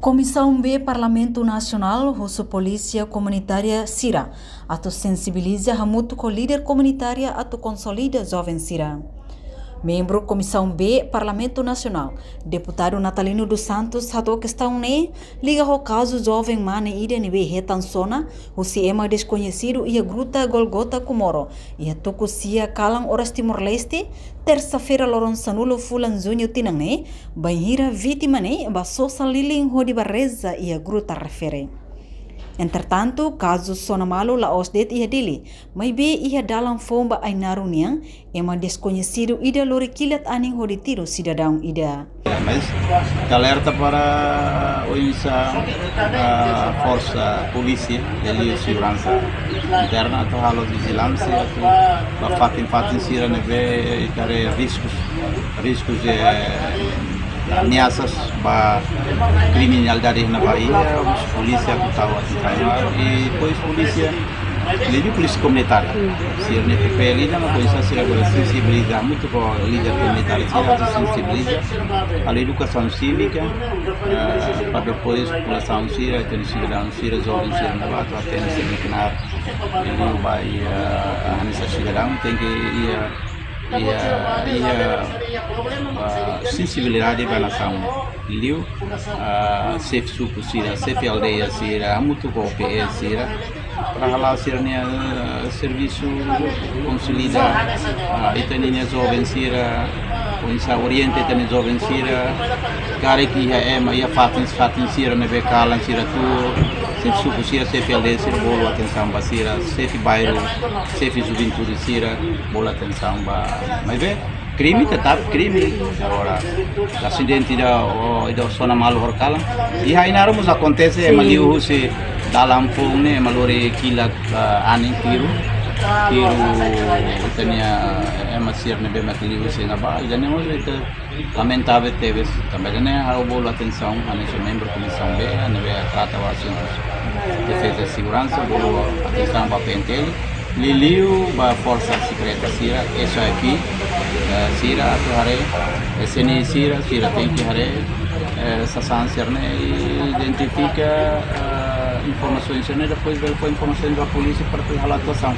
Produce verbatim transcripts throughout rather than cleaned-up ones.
Komisaun B Parlamentu Nasionál husu polísia komunitária sira atu sensibiliza hamutuk ho líder komunitária atu konsolida joven sira. Membru Komisaun B Parlamentu Nasionál, Deputadu Natalino dos Santos, hato'o kestaun ne'e liga ho kazu joven mane ida ne'ebé hetan sona husi ema deskoñesidu iha Gruta Golgota Comoro, iha tuku sia kalan oras Timor-Leste, tersa-feira loron sanulu fulan Juñu tinan ne'e, bainhira vítima ne'e bá sosa lilin hodi bá reza iha gruta refere. Entretantu, kazu sona malu la'ós de'it iha Dili, maibé iha dalan foun ba Ainaro nian, ema deskoñesidu ida lori kilat anin hodi tiru sidadaun ida. Mas ita alerta para oinsá, ah, forsa polísia, liuliu seguransa interna atu halo vijilánsia, atu ba fatin-fatin sira ne'ebé ita haree riskus, riskus, eh, ameasas ba kriminalidade iha ne'ebá, husu polísia atu tau atensaun. I depois polísia, liuliu polísia komunitária, sira-nia papél ida mak oinsá sira agora sensibiliza hamutuk ho líder komunitáriu sira atu sensibiliza, halo edukasaun sívika, eh, para depois populasaun sira, ita-nia sidadaun sira, joven sira ne'ebá atu atende sira-nia knaar, liuliu ba iha, eh, hanesan sidadaun tenke iha, iha, iha, ah, sensibilidade ba nasaun. Liu, ah, xefe suku sira, xefe aldeia sira, hamutuk ho O P S sira, para hala'o sira-nia, ah, servisu konsolida, ah, ita-nia joven sira, oinsá orienta ita-nia joven sira, karik iha ema, iha fatin, fatin sira ne'ebé kalan sira tuur, xefe suku sira, xefe aldeia sira, bolu atensaun ba sira, xefe bairru, xefe juventude sira, bolu atensaun ba. Maibé, krime tetap krime. Agora, asidente ida, o, ida sona malu horikalan. Iha Ainaro mós akontese, ema liu husi dalan foun ne'e, ema lori kilat, ah, anin tiru. Tiru, ita-nia, eh, ema sira ne'ebé mak liu husi ne'ebá. Ida-ne'e mós ita lamentavel tebes. Tanba ida-ne'e ha'u bolu atensaun, hanesan membru Komisaun B, ne'ebé trata ho asuntus defeza seguransa, bolu atensaun ba P N T L, liuliu ba forsa sekreta sira, S I P, eh, sira atu haree, S N I sira, sira tenke haree, eh, sasán sira-ne'e i identifika, eh, informasaun sira-ne'e, depois bele fó informasaun ba polísia para atu halo atuasaun.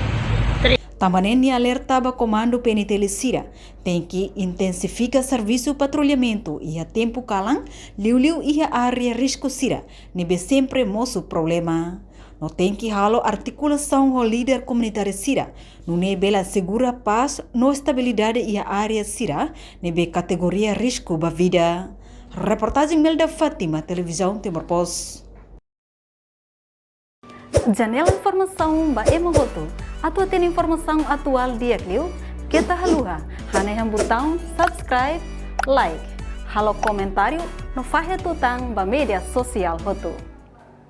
Tanba ne'e nia alerta ba komandu P N T L sira, tenke intensifika servisu patrullamentu iha tempu kalan, liuliu iha área risku sira, ne'ebé sempre mosu problema. No tenke halo artikulasaun ho líder komunitáriu sira, nune'e bele asegura pás no estabilidade iha área sira ne'ebé kategoria risku ba vida. Reportajen Melda Fátima, Televizaun Timor Post. Janela informasaun ba ema hotu. Atu hatene informasaun atuál di'ak liu, keta haluha hanehan butaun subscribe, like, halo komentáriu no fahe tutan ba média sosiál hotu.